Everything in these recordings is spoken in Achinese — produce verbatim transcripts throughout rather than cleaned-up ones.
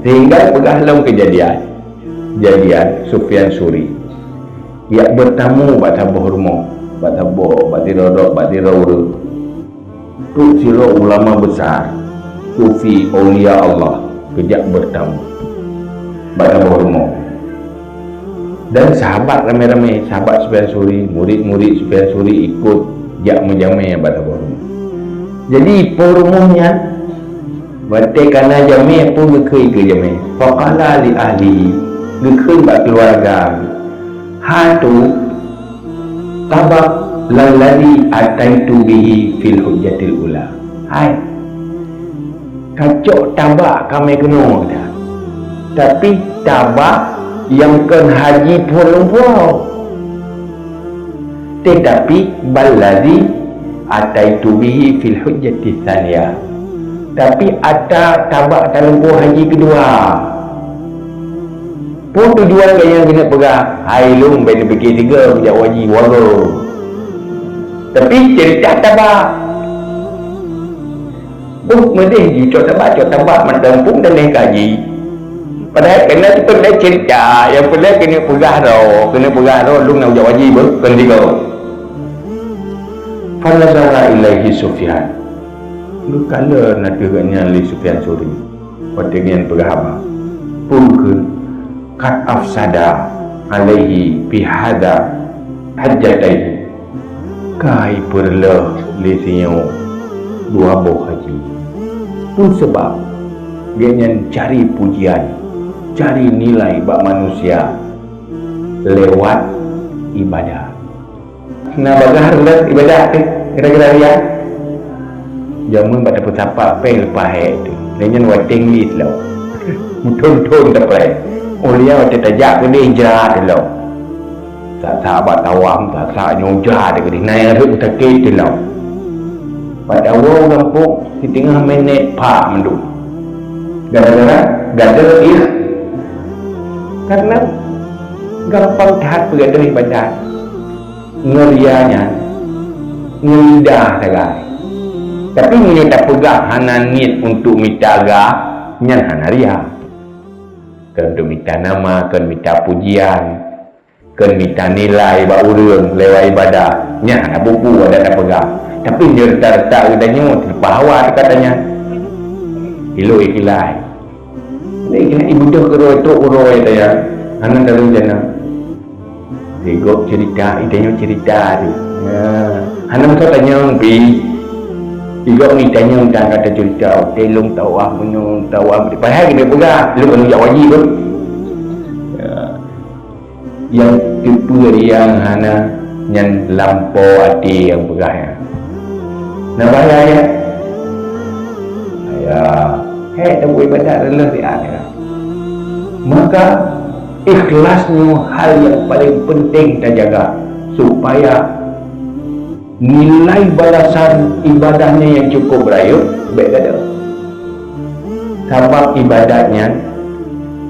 Sehingga peugah lom keujadian, kejadian Sufyan Suri. Yak beutamu bak saboh rumoh, bak saboh, bak sidroe, bak sidroe ureuëng. Trok sidroe ulama besar, sufi, aulia Allah, geujak beutamu bak saboh rumoh. Dan sahabat ramé-ramé, sahabat Sufyan Suri, murid-murid Sufyan Suri ikot jak meujamé bak saboh rumoh. Jadi, po rumoh nyan, watée ka na jamé, po geukheun keu jamé. Faqala li ahlihi, geukheun bak keuluwarga, "Hatu tabaq lalladzi ataitu bihi fil hujjatil ula." Hai, kacok tabak kamé keunoe dah. Tapi tabak nyang kon haji phon lumpoe. Tetapi balladzi ataitu bihi fil hujjati tsaniyah. Tapi ata tabak talumpoe haji keudua. Peue tujuan geuh nyang keuneuk peugah? Hai lôn, bék neupike sigoe jak haji, wagoe. Tapi ceurita tabak. Boh meudeh jicok tabak, cok tabak mantong pun dan kaji. Padahai kena tu pun dah ceurita, nyang peureulée keuneuk peugah droe, keuneuk peugah droe lôn nyang jak haji beuh, kon sigoe. Fanazara ilaihi Sufyan. Geukalon ateueh geuhnyan lé Sufyan Suri. Watée nyan peugah haba, peue kheun, "Qad afsada alaihi fi hadza hajjataihi." Ka ipeureuloh lé si nyoe dua boh haji. Peue sabab? Geuhnyan cari pujian, cari nilai bak manusia lewat ibadat. Na bagah reuloh ibadat teuh, gara-gara riya. Jameun bak tapeusapat péng leupah hék teuh. Lé nyan watée ngiet lom. Meuthon-thon tapeuhai. Oh, lé nyan watée tajak keudeh jrat lom. Sak-sak bak tawaf, sak-sak nyoe jrat keudeh. Na nyang rhot sakét teuh lom. Bak tawoe gampông, siteungoh minét phak mandum. Gara-gara gadoh ikh-, karena gampang that peugadoh ibadat. Ngon riya nyan, ngon lidah sagai. Tapi meunyoe tapeugah hana niet untuk mita gah, nyan hana riya. Kon untuk mita nama, kon mita pujian, kon mita nilai bak ureuëng lewat ibadah, nyan hana buku adat tapeugah. Tapi nyoe rata-rata geutanyoe teuleupah hawa teuka tanyan. Ilok ikhlas. Ni kena ibudoh keudroe trok uroe taya. Hana dalam jana. Digop cerita, itanyoe cerita tu. Ya. Hana meusa tanyong pi. Igop ni tanyong dan kata cerita, telong tawah meunyoe tawah. Padahai kena peugah, lu kan jak wajib tu. Ya. Yang tipe yang hana nyan lampo até yang peugah ya. Nah bahaya ya. Ya. Hei, tabu ibadat reuloh di akhirat. Maka ikhlas nyoe hal yang paling penting tajaga supaya nilai balasan ibadahnya yang cukup rayeuk bék gadoh. Sabab ibadat nyan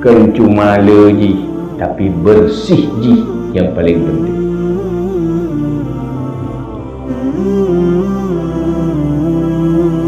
kon cuma le jih, tapi bersih jih yang paling penting.